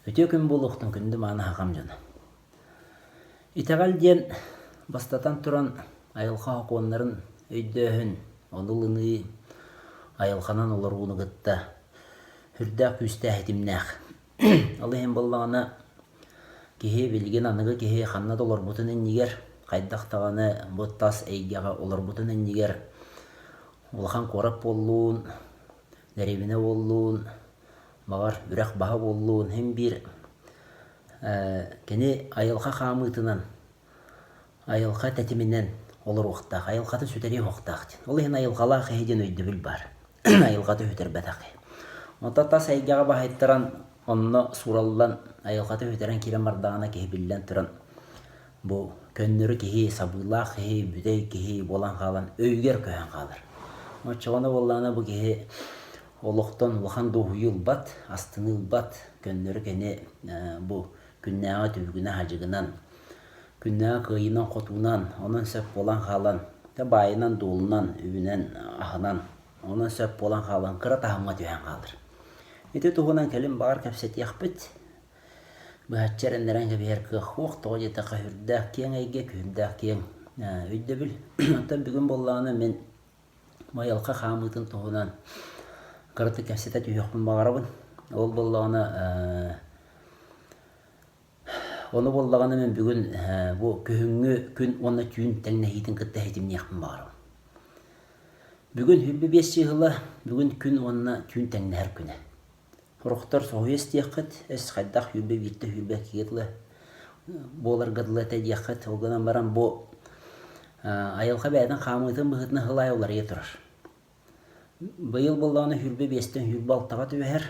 Үтүө күн буолуохтун күндү мааны хахам дьоно. Итэҕэл диэн бастатан туран айылҕа сокуоннарын өйдөөһүн, ону ылыныы, айылҕанан олорууну кытта сүрдээх күүстээх ситимнээх. Ол иһин буоллаҕына киһи билигин аныгы киһи ханна да олорбутун иннигэр, хайдах даҕаны бу тас эйгэҕэ олорбутун иннигэр улахан куорат буоллун, дэриэбинэ буоллун, баҕар үрэх баһа буоллун, син биир кини айылҕа хаамыытынан, айылҕа тэтиминэн олоруохтаах, айылҕатын сүтэриэ суохтаах диэн. Ол иһин айылҕалаах киһи диэн өйдөбүл баар. Айылҕата сүтэрбэтэх киһи. Онтон тас эйгэҕэ баһыйтаран, онно суураллан, айылҕата сүтэрэн киирэн бардаҕына киһи биллэн туран бу көннөрү киһи, сабыылаах киһи, бүтэй киһи буолан хаалан өйүгэр көһөн хаалар. Оччоҕуна буоллаҕына бу киһи олохтон улахан дуоһуйуу ылбат, астыныы ылбат, көннөрү кини бу күннээҕи түбүгүнэн-хадьыгынан, күннээҕи кыайыынан-хотуунан, онон сөп буолан хаалан, баайынан-дуолунан, үбүнэн-аһынан, онон сөп буолан хаалан кыра таһымҥа түһэн хаалар. Ити туһунан кэлин баҕар кэпсэтиэхпит. Быһаччы эрэннэрэн кэбиһэр кыах суох, тоҕо диэтэххэ сүрдээх киэҥ эйгэ, күһүрдээх киэҥ өйдөбүл. Оттон бүгүн буоллаҕына мин айылҕа хаамыытын туһунан кыратык кэпсэтэ түһүөхпүн баҕарабын. Ол буоллаҕына ону буоллаҕына мин бүгүн бу күһүҥҥү күн уонна түүн тэҥнэһиитин кытта ситимниэхпин баҕарабын. Бүгүн 25 чыыһыла, бүгүн күн уонна түүн тэҥнэһэр күнэ. Сорохтор соһуйа истиэххит, эс хайдах 21-тэ 22-гэ дылы буоларга дылы этэ диэххит. Ол гынан баран бу айылҕа бэйэтин хаамыытын быһыытынан сыл аайы уларыйа турар. Быйыл буоллаҕына 25-тэн 26-ҕа түбэһэр.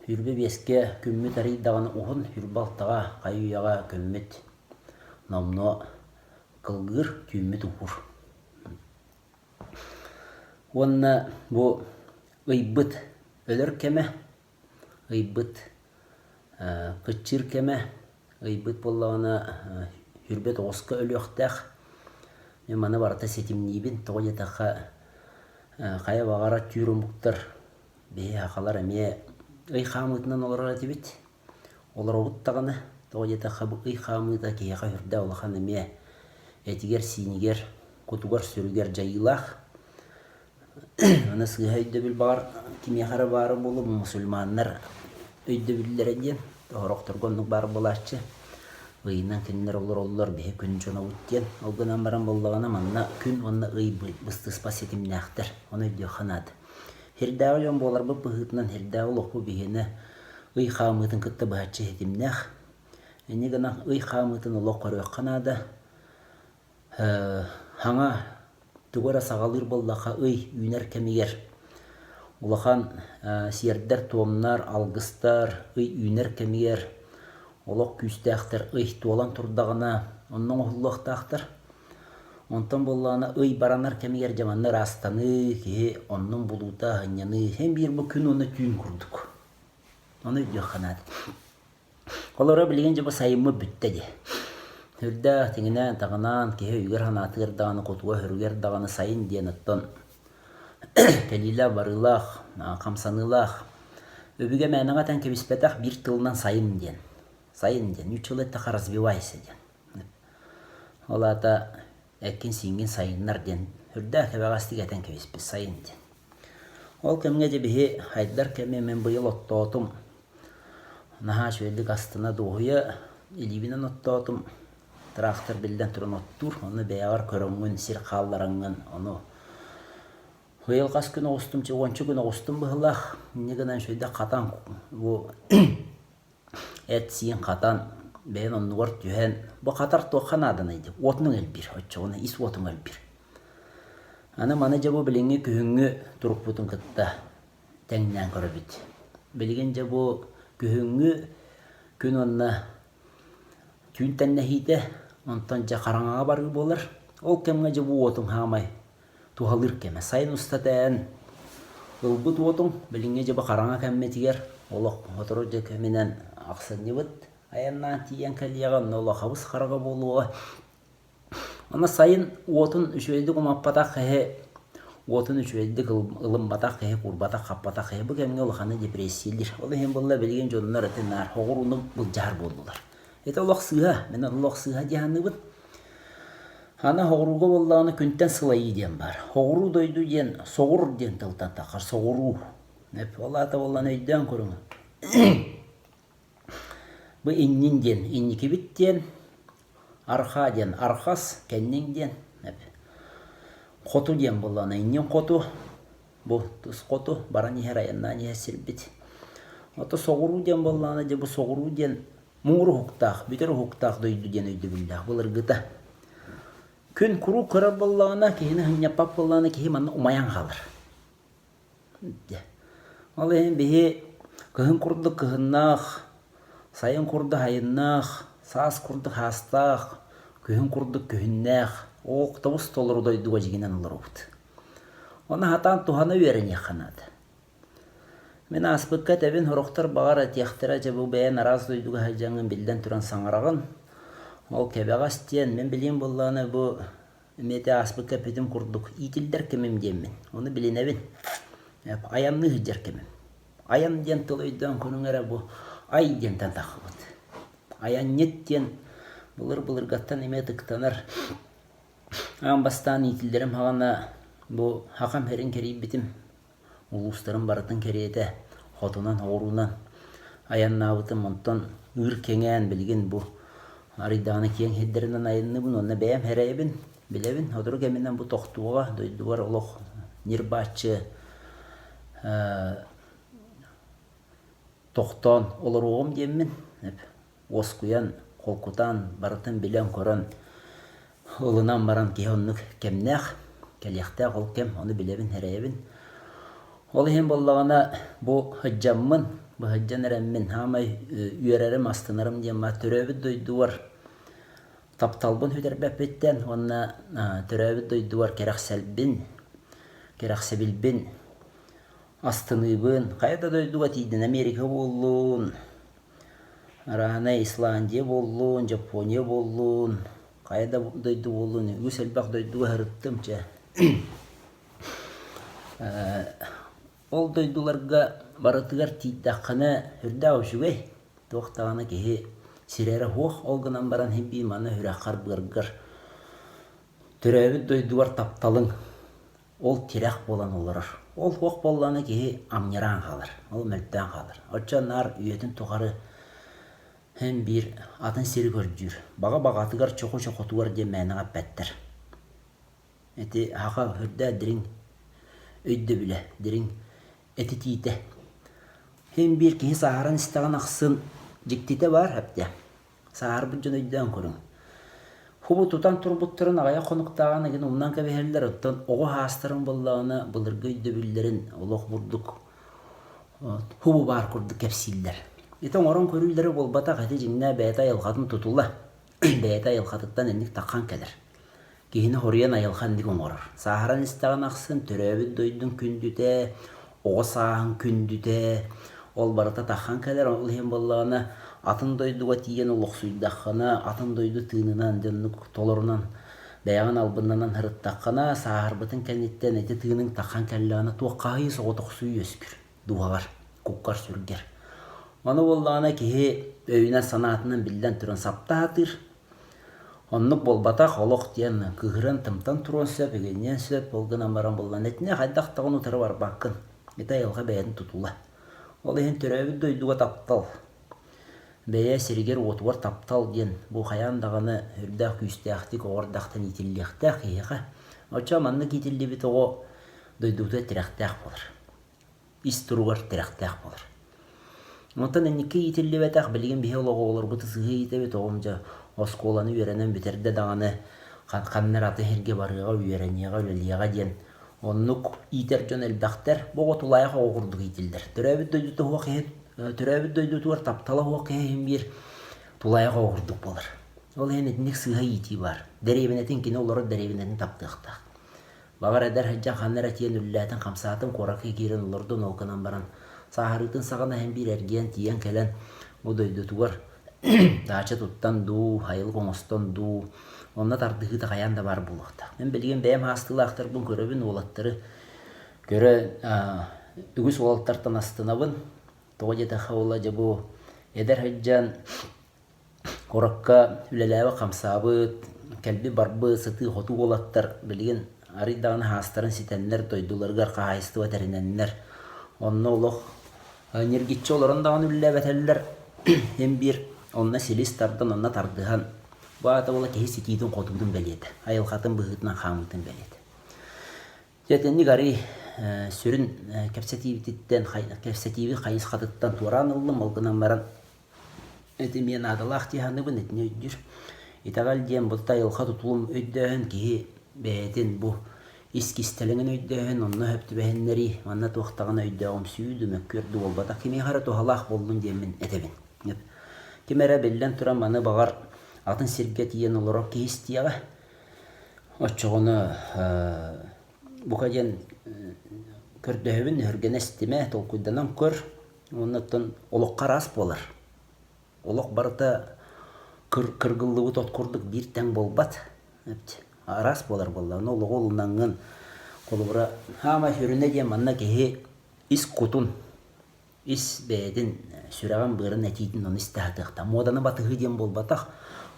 25-кэ күммүт арый даҕаны уһун, 26-ҕа хайы-үйэҕэ күммүт номнуо кылгыыр, түүммүт уһуур. Уонна бу ыйбыт өлөр кэмэ, ыйбыт кыччыыр кэмэ, ыйбыт буоллаҕына үрбэт оҕуска өлүөхтээх. Мин маны барыта ситимниибин, тоҕо диэтэххэ хайа баҕарар түүр омуктар биһи сахалар эмиэ ый хаамыытынан олорор этибит. Олоробут даҕаны, тоҕо диэтэххэ бу ый хаамыыта киһиэхэ сүрдээх улахан эмиэ этигэр-сиинигэр, кутугар-сүрүгэр дьайыылаах. Аны сыыһа өйдөбүл баҕар кимиэхэ эрэ баара буолуо, мусульманнар өйдөбүллэрэ диэн, сорохторго оннук баар буолааччы. Ыйынан кинилэр олороллор, биһи күн дьонобут диэн. Ол гынан баран буоллаҕына манна күн уонна ый быстыспат ситимнээхтэр. Ону өйдүөххэ наада. Сирдээҕи дьон буоларбыт быһыытынан сирдээҕи олохпут биһиэнэ ый хаамыытын кытта быһаччы ситимнээх. Инньэ гынан ый хаамыытын олох көрүөххэ наада. Хаҥа тугу эрэ саҕалыыр буоллахха ый үүнэр кэмигэр улахан сиэрдэр-туомнар, алгыстар ый үүнэр кэмигэр олох күүстээхтэр ый туолан турдаҕына онно оҥоһуллуохтаахтар. Онтон буоллаҕына ый баранар кэмигэр дьэ манна ыраастаныы, киһи оннун булуута, сынньаныы син биир бу күн уонна түүн курдук. Ону өйдүөххэ наада. Олоро билигин дьэ бу сайыммыт бүттэ дии. Үрдээх тиҥинээн-таҕынаан киһи өйүгэр-санаатыгар даҕаны, кутуга-сүрүгэр даҕаны сайын диэн оттон кэлиилээх-барыылаах, хамсаныылаах өбүгэ мээнэҕэ этэн кэбиспэтэх биир тылынан сайын диэн. Сайын диэн, нууччалыы эттэххэ развивайся диэн. Ол аата эккин-сииҥҥин сайыннар диэн үрдээх кэбэҕэстик этэн кэбиспит сайын диэн. Ол кэмҥэ дьэ биһи хайдар кэми мин быйыл оттоотум. Наһаа үчүгэйдик астына дуоһуйа илиибинэн оттоотум. Трактор биллэн туран оттуур, ону бэйэҕэр көрөҥҥүн, сир хааллараҥҥын ону быйыл хас күн оҕустум, уонча күн оҕустум быһыылаах. Инньэ гынан үчүгэйдик хатан бу эт-сиин хатан, бэйэн оннугар түһэн, бу хатар туохха нааданый диэн, уотунуҥ элбиир, оччоҕуна ис уотуҥ элбиир. Аны маны дьэ бу билиҥҥи күһүҥҥү турукпутун кытта тэҥнээн көрөбүт. Билигин дьэ бу күһүҥҥү күн уонна түүн тэҥнэһиитэ, онтон дьэ хараҥаҕа барыы буолар. Ол кэмҥэ дьэ бу уотуҥ хаамай туһалыыр кэмэ. Сайын устата эн ылбыт уотуҥ билиҥҥи дьэ бу хараҥа кэммитигэр олох сотору дьэ кэминэн ахсынньыбыт айаннаан тиийэн кэлиэҕэ, онно олох абыс хараҕа буолуоҕа. Онно сайын уотун үчүгэйдик умаппатах киһи уотун үчүгэйдик ылымматах киһи, куурбатах-хаппатах киһи бу кэмҥэ улаханнык депрессиялиир. Ол иһин буолла билигин дьоннор ити наар оҕурууну былдьаһар буоллулар. Ити олох сыыһа, мин олох сыыһа дии саныыбын. Аны оҕурууга буоллаҕына күнтэн сылайыы диэн баар. Оҕуруу дойду диэн соҕур диэн тылтан таххар, соҕуруу. Ол аата буоллаҕына өйдөөн көрүҥ. Бу иннин диэн, инникибит диэн, архаа диэн архас, кэнниҥ диэн, хоту диэн буоллаҕына иннин хоту, бу тус хоту баран иһэр айаннаан иһэр сирбит. Ото соҕуруу диэн буоллаҕына дьэ бу соҕуруу диэн муҥур уһуктаах, бүтэр уһуктаах дойду диэн өйдөбүллээх былыргыта. Күн куруук көрөр буоллаҕына, киһини сынньаппат буоллаҕына киһи манна умайан хаалар. Ол иһин биһи кыһын курдук кыһыннаах, сайын курдук сайыннаах, саас курдук саастаах, күһүн курдук күһүннээх, оҕоктобус толору дойдуга дьигинэн олоробут. Ону сатаан туһана үөрэниэххэ наада. Мин ааспыкка этэбин, сорохтор баҕар этиэхтэрэ, дьэ бу бэйэн араас дойдуга сылдьаҥҥын биллэн туран саҥараҕын. Ол кэбэҕэс диэн, мин билиим буоллаҕына бу Эмиэ ити ааспыкка эппитим курдук, иитиллэр кэмим диэммин. Ону билинэбин. Айанныы сылдьар кэмим. Айан диэн тыл өйдөөн көрүҥ эрэ бу ай диэнтэн таххыбыт. Айанньыт диэн былыр-былыргаттан эмиэ ытыктанар. Аан бастаан иитиллэрим хаҕана бу хахам сирин кэрийбитим. Улуустарын барытын кэриэтэ хотунан-оҕуруунан айаннаабытым. Онтон ыыр кэҥээн билигин бу арыйдаҕына киэҥ сирдэринэн айанныыбын уонна бэйэм сэрэйэбин, билэбин. Сотору кэминэн бу тохтууга дойдубар олох ньир-бааччы тохтоон олоруоҕум диэммин уоскуйан, холкутаан, барытын билэн-көрөн, ылынан баран киһи оннук кэмнээх, кэлиэхтээх ол кэм, ону билэбин, сэрэйэбин. Ол иһин буоллаҕына бу сылдьаммын, бу сылдьан эрэммин саамай үөрэрим, астынарым диэн баар төрөөбүт дойдубар тапталбын сүтэрбэппиттэн уонна төрөөбүт дойдубар кэрэхсэлбин, кэрэхсэбилбин астыныыбын. Хайа да дойдуга тиийдин, Америка буоллун, Араанай Исландия буоллун, Япония буоллун, хайа да дойду буоллун, үгүс элбэх дойдуга сырыттым чэ. Ол дойдуларга барытыгар тиийдэххинэ сүрдээх үчүгэй, туох даҕаны киһи сирэрэ суох, ол гынан баран син биир маны сүрэххэр-быаргар төрөөбүт дойдугар тапталыҥ Ол тирэх буолан олорор. Ол суох буоллаҕына киһи амньыраан хаалар, ол мөлтөөн хаалар. Оччо наар үйэтин тухары һин биир атын сири көрдүүр. Баҕа баҕатыгар чоху чохотугар диэн мээнэҕэ эппэттэр. Ити саха үрдээх дириҥ өйдөбүлэ, дириҥ этитиитэ. Һин биир киһи сааһыран истэҕин ахсын дьиктитэ баар эптэ. Сааһырбыт дьон өйдөөн көрүҥ. Хубу тутан турбуттарын аҕыйах хонуктааҕын игин умнан кэбиһэллэр, оттон оҕо саастарын буоллаҕына былыргы өйдөбүллэрин олох бурдук хубу баар курдук кэпсииллэр. Ити оҥорон көрүүлэрэ буолбатах, ити дьиҥнээх бэйэтэ айылҕатын тутула, бэйэтэ айылҕатыттан инник таххан кэлэр. Киһини хоруйан айылҕа инник оҥорор. Сааһыран истэҕин ахсын төрөөбүт дойдуҥ күндүтэ, оҕо сааһыҥ күндүтэ, ол барыта таххан кэлэр. Ол иһин буоллаҕына, атын дойдуга тиийэн олохсуйдаххына, атын дойду тыынынан, дьоннук толорунан, бэйэҕин албыннанан сырыттаххына, сааһырбытыҥ кэнниттэн ити тыыныҥ таххан кэллэҕинэ туоххаһый соҕотохсуйуу үөскүүр дууһаҕар, куккар-сүргэр. Ону буоллаҕына киһи өйүнэн-санаатынан биллэн туран сапта сатыыр. Оннук буолбатах, олох диэн кыыһыран-тымтан туруон сөп, игинниэн сөп, ол гынан баран буллан итиннэ хайдах даҕаны утары барбаккын. Ити айылҕа бэйэтин тутула. Ол иһин төрөөбүт дойдуга таптал, бэйэ сиригэр-уотугар таптал диэн бу хайаан даҕаны үрдээх күүстээхтик оҕо эрдэхтэн иитиллиэхтээх киһиэхэ. Оччо маннык иитиллибит оҕо дойдутугар тирэхтээх буолар. ис туругар тирэхтээх буолар. Онтон инники иитиллибэтэх билигин биһи олоҕу оҕолорбутун сыһыы иитэбит оҕом дьэ оскуоланы үөрэнэн бүтэрдэ даҕаны ханна эрэ атын сиргэ барыаҕа, үөрэниэҕэ, үлэлиэҕэ диэн оннук иитэр дьон элбэхтэр. Бу оҕо тулаайах оҕо курдук иитиллэр. Төрөөбүт дойдута суох киһи төрөөбүт дойдутугар таптала суох киһи иһин биир тулаайах оҕо курдук буолар. Ол иһин итинник сыыһа иитии баар. Дэриэбинэтин кини олорор дэриэбинэтин таптыахтаах. Баҕар эдэр сылдьан ханна эрэ тиийэн үллээтин, хамсаатын, куоракка киирэн олордун, ол гынан баран сааһырыытын саҕана иһин биир эргийэн тиийэн кэлэн бу дойдутугар даача туттан дуу, айылык оҥостон дуу, онно тардыһыыта хайаан да баар буолуохтаах. Мин билигин бэйэм хаастыылаахтарбын көрөбүн, уолаттары. Көрө үгүс уолаттартан астынабын. Тоҕо диэтэххэ уола дьэ бу эдэр сылдьан Куоракка үлэлээбит-хамсаабыт, кэлбит-барбыт сытыы-хотуу уолаттар билигин арыый даҕаны хаастарын ситэннэр, дойдуларыгар хаһаайыстыба тэринэннэр, онно олох ньиргиччи олорон даҕаны үлэлээбэтэллэр, син биир онно силис тардан, онно тардыһан, бу аата буола киһи ситиитин-хотуутун бэлиэтэ, айылҕатын быһыытынан хаамыытын бэлиэтэ. Дьэ итинник арыый сүрүн кэпсэтиибититтэн, кэпсэтиибит хайысхатыттан туораан ыллым, ол гынан баран Ити эмиэ наадалаах дии саныыбын, итини өйдүүр. Итэҕэл диэн бу айылҕа тутулун өйдөөһүн, киһи бэйэтин бу ис кистэлэҥин өйдөөһүн, онно сөп түбэһиннэрии, манна туох даҕаны өйдөөҕүмсүйүү дуу, мөккүөр дуу буолбатах. Кимиэхэ эрэ туһалаах буоллун диэммин этэбин. Ким эрэ биллэн туран маны баҕар атын сиргэ тиийэн олорор киһи истиэҕэ. Оччоҕуна бука диэн көрдөһөбүн, өһүргэнэ истимэ, толкуйданан көр. Уонна оттон олоххо араас буолар. Олох барыта кыргыллыбыт от курдук биир тэҥ буолбат. Араас буолар буоллаҕына олоҕу ылынаҥҥын холобура хаамай сүрүнэ диэн манна киһи ис кутун, ис бэйэтин сүрэҕин-быарын этиитин ону истэ сатыахтаах. Муоданы батыһыы диэн буолбатах.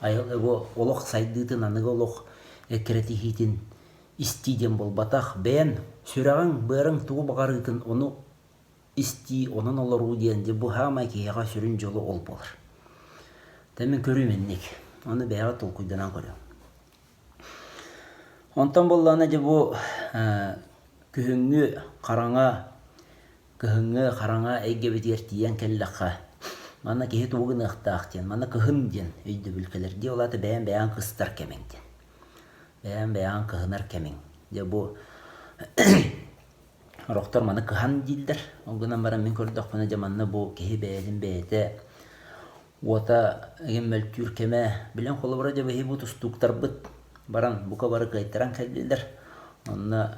Бу олох сайдыытын, аныгы олох эккирэтиһиитин истии диэн буолбатах. Бэйэн сүрэҕиҥ, быарыҥ тугу баҕарыытын ону истии, онон олоруу диэн дьэ бу саамай киһиэхэ сүрүн дьоло ол буолар. Тэ мин көрүүм инник. Ону бэйэҕэ толкуйданан көрүөҥ. Онтон буоллаҕына дьэ бу күһүҥҥү хараҥа, кыһыҥҥы хараҥа эйгэбитигэр тиийэн кэллэххэ, манна киһи тугу гыныахтаах диэн, манна кыһын диэн өйдөбүл кэлэр дии, ол аата бэйэм бэйэҥ кыстар кэмиҥ диэн. Бэйэм бэйэҥ кыһынар кэмиҥ. Дьэ бу Сорохтор маны кыһан дииллэр. Ол гынан баран мин көрдөхпүнэ дьэ манна бу киһи бэйэтин бэйэтэ уота игин мөлтүүр кэмэ. Билэн холобура дьэ биһи бу тустууктарбыт баран бука бары кыайтаран кэллилэр. Онно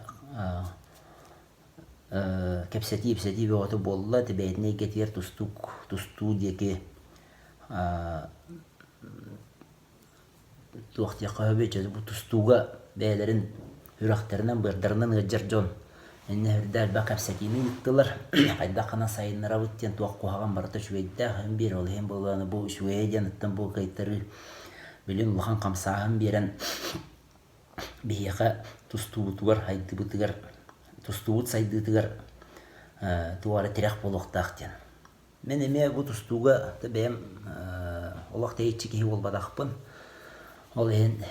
кэпсэтии-ипсэтии бөҕөтө буолла. Ити бэйэтин эйгэтигэр тустуук тустуу диэки туох диэххэ сөбүй, дьэ бу тустууга бэйэлэрин үрэхтэринэн-быардарынан ыалдьар дьон иннэ үрдэ элбэх кэпсэтиини ыыттылар. Хайдах гына сайыннарабыт диэн туох куһаҕан барыта үчүгэйдээх иһин биир ол иһин буоллаҕына бу үчүгэйэ диэн оттон бу кыайтарыы билин улахан хамсааһын биэрэн биһиэхэ тустуубутугар сайдыыбытыгар тустуубут сайдыытыгар туох эрэ тирэх буолуохтаах диэн. Мин эмиэ бу тустууга бэйэм олох тэйиччи киһи буолбатахпын. Ол иһин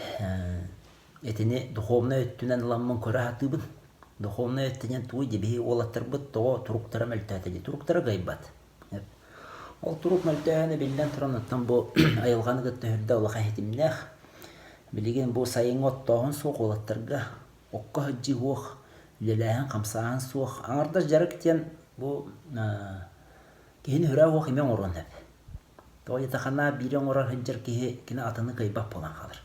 итини духовнай өттүнэн ыламмын көрө сатыыбын. Духовнай өттүнэн тугуй дии биһиги уолаттарбыт тоҕо туруктара мөлтөөтө дии. Туруктара кыайбат. Ол турук мөлтөөһүнэ биллэн туран оттон бу айылҕаны кытта сүрдээх улахан ситимнээх. Билигин бу сайыҥҥы оттооһун суох уолаттарга окко сылдьыы суох, үлэлээһин, хамсааһын суох. Аҥардас дьарык диэн бу киһини сүрэ суох имэ оҥоруон сөп. Тоҕо диэтэххэ наар биири оҥорор сылдьар киһи кини атыны кыайбат буолан хаалар.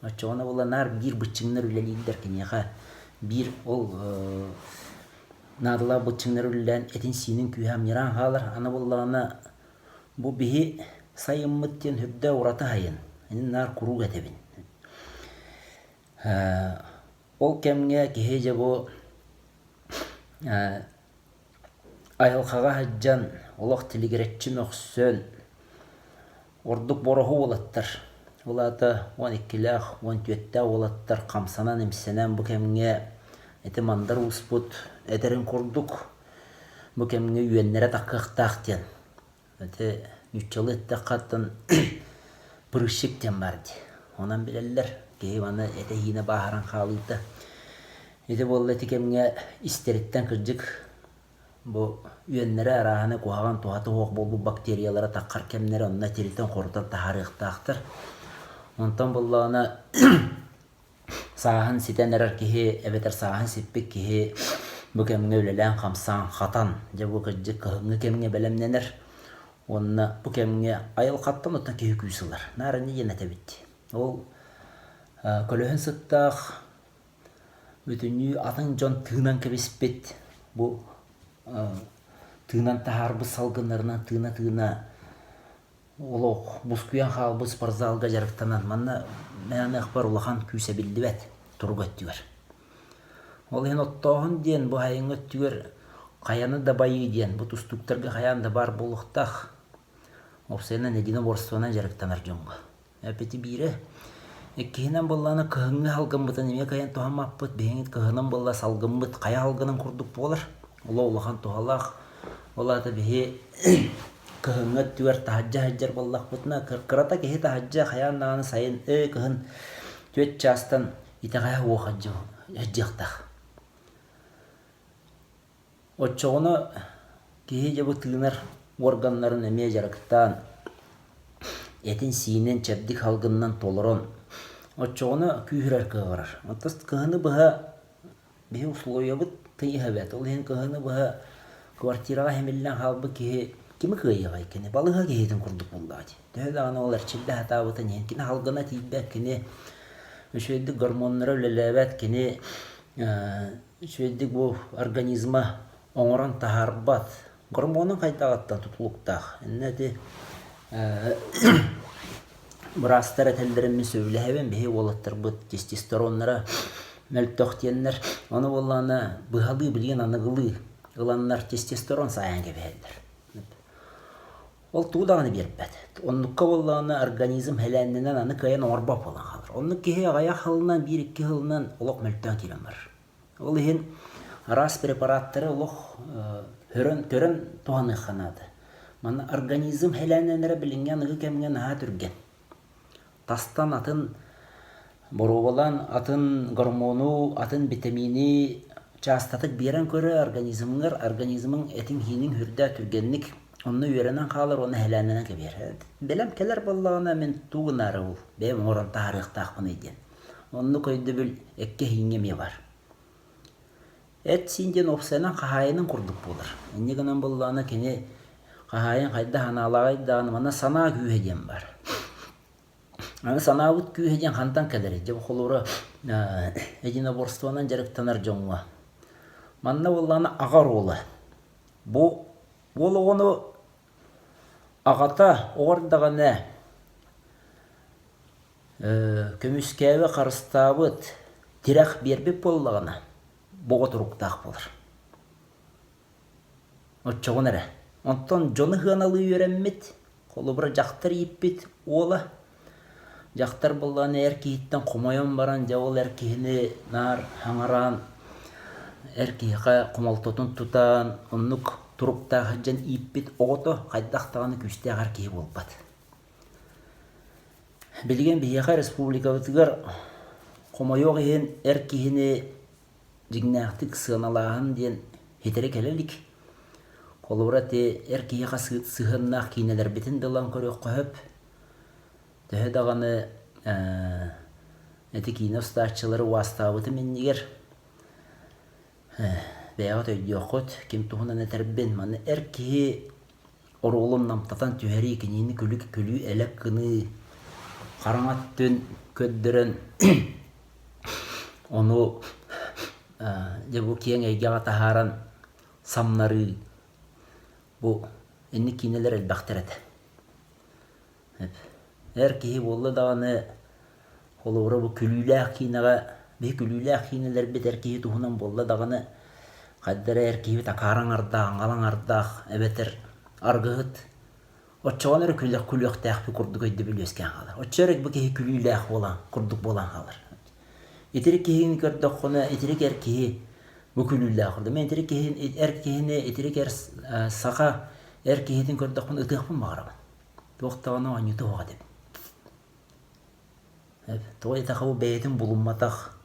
Оччоҕуна буолла наар биир быччыҥнар үлэлииллэр киниэхэ биир ол наадалаах быччыҥнар үлэлээн этин-сиинин күүһэ амньыраан хаалар. Аны буоллаҕына бу биһи сайыммыт диэн сүрдээх ураты сайын. Ини наар куруук этэбин. Ол кэмҥэ киһи дьэ бу айылҕаҕа сылдьан олох тилигирэччи мөхсөн ордук бороһу уолаттар, ол аата 12-лээх, 14-тээх уолаттар хамсанан-имсэнэн бу кэмҥэ ити Мандар Ууспут этэрин курдук бу кэмҥэ үөннэрэ таххыахтаах диэн Ити нууччалыы эттэххэ оттон прыщик диэн баар дии. Онон билэллэр, киһи маны этэ-иинэ бааһыран хаалыыта. Ити буолла ити кэмҥэ истэриттэн кырдьык бу үөннэрэ арааһына куһаҕан туһата суох буолбут бактериялара таххар кэмнэрэ онно тиритэн-хорутан таһаарыахтаахтар. Онтон буоллаҕына Сааһын ситэн эрэр киһи эбэтэр сааһын сиппит киһи бу кэмҥэ үлэлээн-хамсаан хатан, дьэ бу кырдьык кыһыҥҥы кэмҥэ бэлэмнэнэр уонна бу кэмҥэ айылҕаттан оттон киһи күүс ылар. Наар инньэ диэн этэбит. Ол көлөһүн сыттаах бүтүннүү атын дьон тыынан кэбиспит бу тыынан таһаарбыт салгыннарынан тыына-тыына олох бускуйан хаалбыт спортзалга дьарыктанан манна мээнэ улахан күүс эбиллибэт турук өттүгэр. Ол иһин оттооһун диэн бу айыҥҥы өттүгэр хайаны дабайыы диэн бу тустууктарга хайаан да баар буолуохтаах. Уопсайынан единоборствонан дьарыктанар дьоҥҥо. Эпити биирэ. Иккиһинэн буоллаҕына кыһыҥҥы салгыммытын эмиэ кыайан туһаммаппыт. Биһиги кыһынын буолла салгыммыт хайа салгынын курдук буолар. Оло улахан туһалаах. Ол аата биһи кыһыҥҥы өттүгэр таһырдьа сылдьар буоллахпытына, кырата киһи таһырдьа хайаан даҕаны сайын, кыһын түөрт чаастан итэҕэһэ уох сылдьыахтаах. Оччоҕуна киһи дьэ бу тыынар уорганнарын эмиэ дьарыктаан, этин-сиинин чэбдик салгынынан толорон, оччоҕуна күүһүрэр кыаҕырар. Оттон кыһыны быһа биһи условиябыт тыйыс эбээт. Ол иһин кыһыны быһа квартираҕа симиллэн хаалбыт киһи кими кыайыаҕай кини? Балыыһа киһитин курдук буоллаҕа дии. Төһө даҕаны ол эрчиллэ сатаабытын иһин кини салгына тиийбэт, кини үчүгэйдик гормоннара үлэлээбэт, кини үчүгэйдик бу организма оҥорон таһаарбат гормонун хайдаҕыттан тутулуктаах. Иннэ ити быраастар этэллэрин мин сөбүлэһэбин. Биһи уолаттарбыт тестостероннара мөлтөх диэннэр. Ону буоллаҕына быһалыы билигин аныгылыы ыланнар тестостерон саайан кэбиһэллэр. Ол тугу даҕаны биэрбэт. Оннукка буоллаҕына организм һэлээннэнэн аны кыайан оҥорбот буолан хаалар. Оннук киһи аҕыйах сылынан, биир-икки сылынан олох мөлтөөн киирэн барар. Ол иһин араас препараттары олох көрөн, көрөн туһаныахха наада. Манна организм һэлээннэнэрэ билиҥҥи аныгы кэмҥэ наһаа түргэн. Тастан атын боруобалаан атын гормону, атын битэмиини чаастатык биэрэн көрө организмҥар, организмыҥ этиҥ-һииниҥ үрдэ түргэнник онно үөрэнэн хаалар уонна һэлээннэнэн кэбиһэр. Бэлэм кэлэр буоллаҕына мин тугу гынаары ол бэйэм оҥорон таһаарыахтаахпыный диэн. Оннук өйдөбүл эккэ-һииҥҥэ эмиэ баар. Эт-сиин диэн уопсайынан хаһаайынын курдук буолар. Инньэ гынан буоллаҕына кини хаһаайын хайдах анаалааҕый даҕаны манна санаа күүһэ диэн баар. Аны санаабыт күүһэ диэн хантан кэлэрий? Дьэ, холобура, единоборствонан дьарыктанар дьоҥҥо. Манна буоллаҕына аҕа оруола. Бу уол оҕону аҕата оҕор даҕаны көмүскээбит, харыстаабыт, тирэх биэрбит буоллаҕына, боҕо туруктаах буолар. Оччоҕуна эрэ. Онтон дьону сыаналыы үөрэммит, холобура дьахтар ииппит уола, дьахтар буоллаҕына эр киһиттэн хомойон баран, дьэ ол эр киһини наар хаҥараан, эр киһиэхэ хомолтотун тутан, оннук туруктаах сылдьан ииппит оҕото хайдах даҕаны күүстээх эр киһи буолбат. Билигин биһиэхэ республикабытыгар хомойуох иһин эр киһини дьиҥнээхтик сыаналааһын диэн ситэри кэлэ илик. Холобура ити эр киһиэхэ сыһыаннаах киинэлэрбитин да ылан көрүөххэ сөп. Төһө даҕаны ити киинэ устааччылары уостаабытым иннигэр бэйэҕит өйдүөххүт, ким туһунан этэрбин. Маны эр киһи оруолун намтатан түһэрии, кинини күлүк күлүү-элэк гыныы, хараҥа өттүн көрдөрөн ону дьэ бу киэҥ эйгэҕэ таһааран самнарыы бу инник киинэлэр элбэхтэр этэ. Эр киһи буолла даҕаны холобура бу күлүүлээх киинэҕэ биһи күлүүлээх киинэлэрбит эр киһи туһунан буолла даҕаны хайда эрэ эр киһибит акаары аҥардаах, аҥал аҥардаах эбэтэр аргыһыт оччоҕуна эрэ күлэх күлүөхтээхпит курдук өйдөбүл үөскээн хаалар. Оччо эрэ бу киһи күлүүлээх буолан курдук буолан хаалар. Итирик киһини көрдөххүнэ итирик эр киһи бу күлүүлээх курдук. Мин итирик киһи эр киһини итирик эр саха эр киһитин көрдөхпүнэ ытыахпын баҕарабын. Туох даҕаны оонньуута суох этим. Тоҕо диэтэххэ бу бэйэтин булумматах,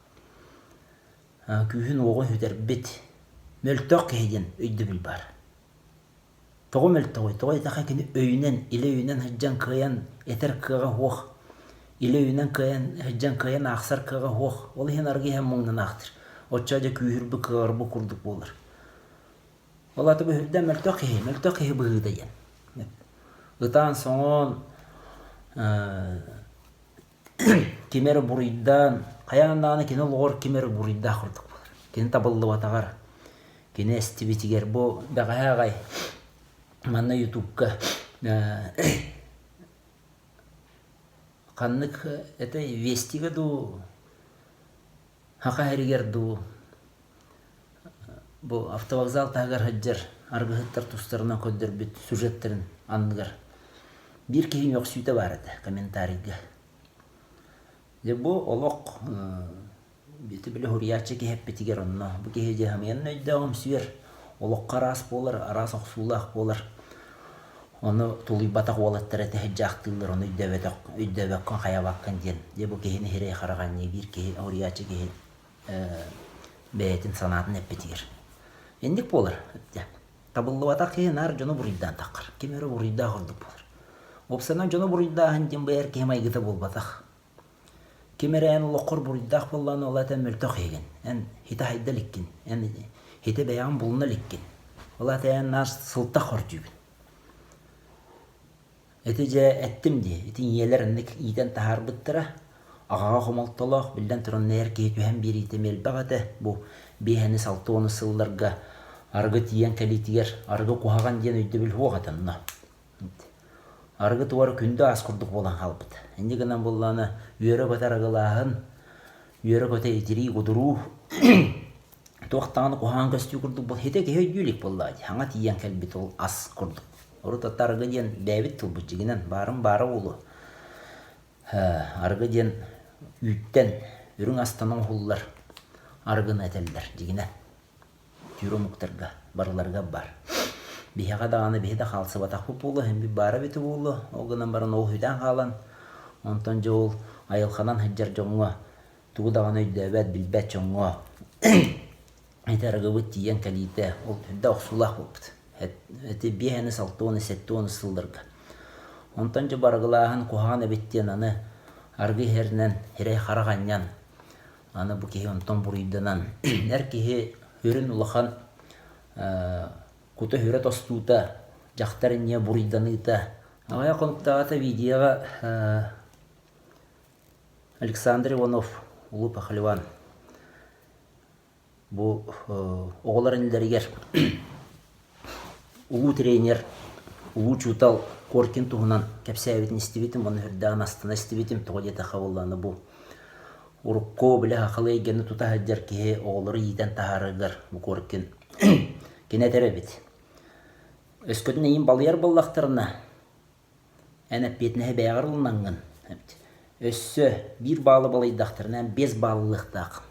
күүһүн-уоҕун сүтэрбит мөлтөх киһи диэн өйдөбүл баар. Тоҕо мөлтөҕүй? Тоҕо диэтэххэ кини өйүнэн, илэ өйүнэн сылдьан кыайан этэр кыаҕа суох, илэ өйүнэн кыайан сылдьан кыайан аахсар кыаҕа суох. Ол иһин арыгы иһэн муҥнанаахтыыр. Оччо дьэ күүһүрбүт, кыаҕырбыт курдук буолар. Ол аата бу үрдэ мөлтөх киһи, мөлтөх киһи быһыыта диэн. Ытаан-соҥоон, ким эрэ буруйдаан, хайаан даҕаны кини олоҕор ким эрэ буруйдаах курдук буолар. Кини табыллыбатаҕар, кини эстибитигэр бу бэҕэһээ аҕай манна ютубка ханнык это Вестига дуу, Саха сиригэр дуу. Бу автовокзал таһыгар сылдьар арыгыһыттар тустарынан көрдөрбүт сюжеттарын анныгар биир киһи үөхсүүтэ баар этэ комментарийга. Дьэ бу олох ити били суруйааччы киһи эппитигэр онно бу киһи дьэ хамыйан өйдөөҕүмсүйэр, олоххо араас буолар, араас охсуулаах буолар. Ону тулуйбатах уолаттар этэ сылдьаахтыыллар, ону өйдөөбөтөх, өйдөөбөккүн хайабаккын диэн. Дьэ бу киһини сирэй-харах анньыы биир киһи, суруйааччы киһи бэйэтин санаатын эппитигэр. Инник буолар. Табыллыбатах киһи наар дьону буруйдаан таххар. Ким эрэ буруйдаах ордук буолар. Уопсайынан дьону буруйдааһын диэн бу эр киһи майгыта буолбатах. Ким эрэ эн олоххор буруйдаах буоллаҕына, ол аата эн мөлтөх киһигин. Эн хитэ хайда иликкин. Эн хитэ бэйэҕин булуна иликкин. Ол аата эн наар сылтах хордьуйгун. Ити дьэ эттим дии, ити ийэлэр инник иитэн таһаарбыттара. Аҕаҕа хомолтолоох, биллэн туран, эр киһи түһэн биэриитэ элбэх этэ. Бу биэһэни 60 сылларга арыгы тиийэн кэлиитигэр арыгы куһаҕан диэн өйдөбүл суох этэ онно. Арыгы туора күндү аас курдук буолан хаалбыт. Инньэ гынан буоллаҕына үөрэ-көтө арыгылааһын, үөрэ-көтө итирии-кудуруу туох даҕаны куһаҕан көстүү курдук буол хитэ киһи өйдүү илик буоллаҕа дии хаҥа тиийэн кэлбит ол ас курдук урут ата арыгы диэн бэйэбит тылбыт дьиҥинэн баарын баара буолуо арыгы диэн үүттэн үрүҥ астан оҥоһуллар арыгыны этэллэр дьиҥинэн түүр омуктарга барыларыгар баар биһиэхэ даҕаны биһи да хаалсыбатахпыт буолуо иһин баара эбитэ буолуо ол гынан баран ол сүтэн хаалан онтон дьэ ол айылҕанан сылдьар дьоҥҥо тугу даҕаны өйдөөбөт, билбэт дьоҥҥо ити арыгыбыт тиийэн кэлиитэ ол үрдэ охсуулаах буолбут. Ити биэһэни, алтыаны, сэттиуону сылларга. Онтон дьэ барыгылааһын куһаҕан эбит диэн аны арыгы иһэринэн сирэй-харах анньан аны бу киһи онтон буруйданан эр киһи сүрүн улахан кута-сүрэ тостуута, дьахтар инньэ буруйданыыта. Аҕыйах хонуктааҕыта видеоҕа Александр Иванов, Улуу Пахлеван бу оҕолор иннилэригэр улуу тренер, улуу учуутал Коркин туһунан кэпсээбитин истибитим уонна үрдээн астына истибитим. Тоҕо диэтэххэ буоллаҕына бу урукку били сахалыы эйгэни тута сылдьар киһи оҕолору иитэн таһаарарыгар бу Коркин кини этэр эбит. Өскөтүн эйигин балыйар буоллахтарына Эн эппиэтинэһи бэйэҕэр ылынаҥҥын өссө биир баалы балыйдахтарына эн биэс баал ылыахтааххын,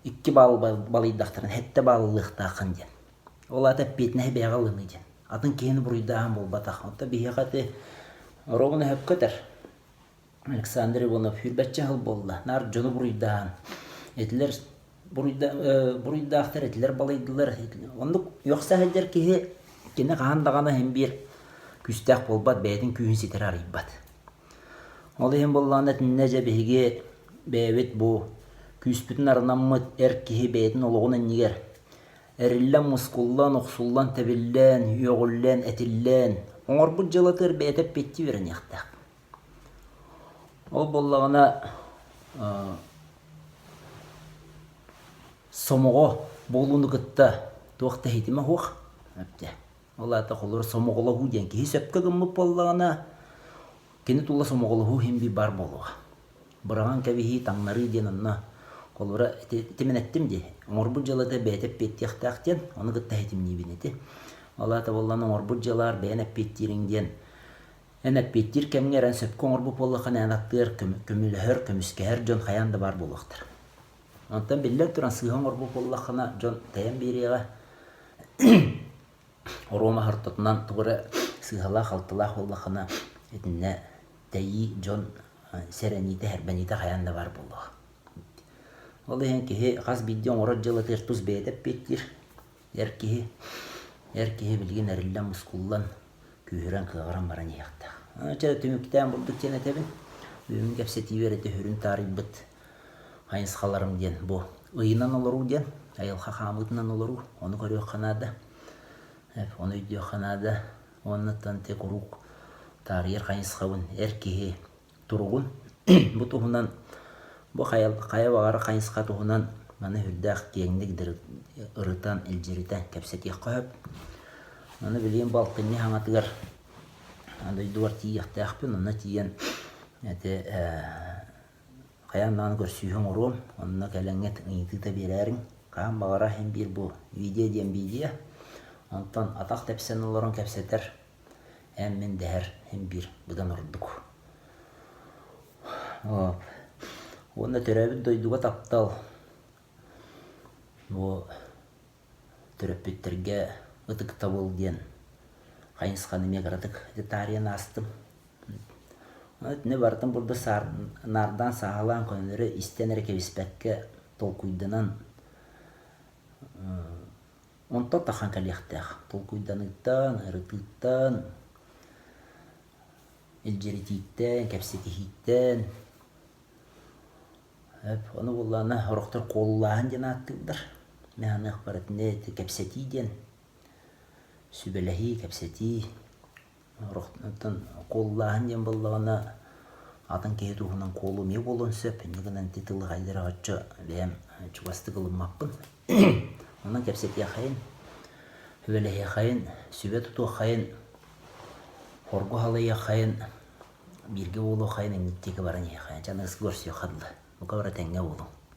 икки баалы балыйдахтарына сэттэ баал ылыахтааххын диэн. Ол аата эппиэтинэһи бэйэҕэ ылыныы диэн. Атын киһини буруйдааһын буолбатах. Оттон биһиэхэ ити оруобуна сөпкө этэр. Александр Иванов сүүрбэччэ сыл буолла. Наар дьону буруйдааһын. Этилэр буруйдаахтар этилэр балыйдылар. Оннук үөхсэ сылдьар киһи кини хаһан даҕаны иһин биир күүстээх буолбат, бэйэтин күүһүн ситэри арыйбат. Ол иһин буоллаҕына итиннэ дьэ биһиги бэйэбит бу күүспүтүн арынаммыт эр киһи бэйэтин олоҕун иннигэр эриллэн, мускуллан, охсуллан, тэбиллэн, үөҕүллэн, этиллэн оҥорбут дьыалатыгар бэйэтэ эппиэттии үөрэниэхтээх. Ол буоллаҕына сомоҕо буолууну кытта туох да ситимэ суох. Ол аата холобур сомоҕолоһуу диэн киһи сөпкө гыммыт буоллаҕына кини тула сомоҕолоһуу иһин биир баар буолуоҕа. Быраҕан кэбиһии, таҥнарыы диэн онно холобура ити мин эттим дии оҥорбут дьыалата бэйэтэ эппиэттиэхтээх диэн ону кытта ситимниибин ити. Ол аата буоллаҕына оҥорбут дьыалаар бэйэн эппиэттиириҥ диэн Эн эппиэттиир кэмҥэр эн сөпкө оҥорбут буоллаххына эн аттыгар көмөлөһөр, көмүскэһэр дьон хайаан да баар буолуохтара. Онтон биллэн туран сыыһа оҥорбут буоллаххына дьон тэйэн биэриэҕэ. Оруома ортотунан тугу эрэ сыыһалаах-халтылаах буоллаххына итиннэ тэйии дьон сэрэниитэ, хэрбэниитэ хайаан да баар буолуоҕа. Ол иһин киһи хас биирдии оҥорор дьыалатыгар тус бэйэтэ эппиэттиир. Эр киһи, эр киһи билигин эриллэн, мускуллан, күүһүрэн, кыаҕыран баран иһиэхтээх. Чэ, түмүктээн бурдук диэн этэбин. Бүгүҥҥү кэпсэтиибэр ити сүрүн таарыйбыт хайысхаларым диэн бу ыйынан олоруу диэн, айылҕа хаамыытынан олоруу, ону көрүөххэ наада, ону өйдүөххэ наада. Уонна ити куруук таарыйар хайысхабын эр киһи туругун бу туһунан бу хайа, хайа баҕарар хайысха туһунан маны сүрдээх киэҥник ырытан, илдьиритэн кэпсэтиэххэ сөп. Аны билигин бу алтынньы хаҥатыгар дойдубар тиийиэхтээхпин, онно тиийэн ити хайаан даҕаны көрсүһүү оҥоруом, онно кэлэҥҥит ыйытыыта биэрээриҥ. Хаһан баҕарар иһин биир бу видео диэн видео. Онтон атах тэпсэн олорон кэпсэтэр эн-мин дэһэр иһин биир быдан ордук. Уонна төрөөбүт дойдуга таптал бу төрөппүттэргэ ытыктабыл диэн хайысханы эмиэ кыратык таарыйан аастым. Итини барытын бурдук наардаан сааһылаан көннөрү истэн эрэ кэбиспэккэ толкуйданан онтон таххан кэлиэхтээх. Толкуйданыыттан, ырытыыттан, илдьиритииттэн, кэпсэтиһииттэн Ону буоллаҕына сорохтор куолулааһын диэн ааттыыллар. Мин саныахпар итини кэпсэтии диэн сүбэлэһии, кэпсэтии. Оттон куолулааһын диэн буоллаҕына атын киһи туһунан куолу эмиэ буолуон сөп. Инньэ гынан ити тылы хайдах оччо бэйэм чугастык ылыммаппын. Онон кэпсэтиэххэйин, сүбэлэһиэххэйин, сүбэ тутуоххайын, хоргу халыйыаххайын бииргэ буолуоххайын инник диэки баран иһиэххэйин. Чэ аныгыскы көрсүөххэ дылы. Бука бары тэҥҥэ буолуҥ.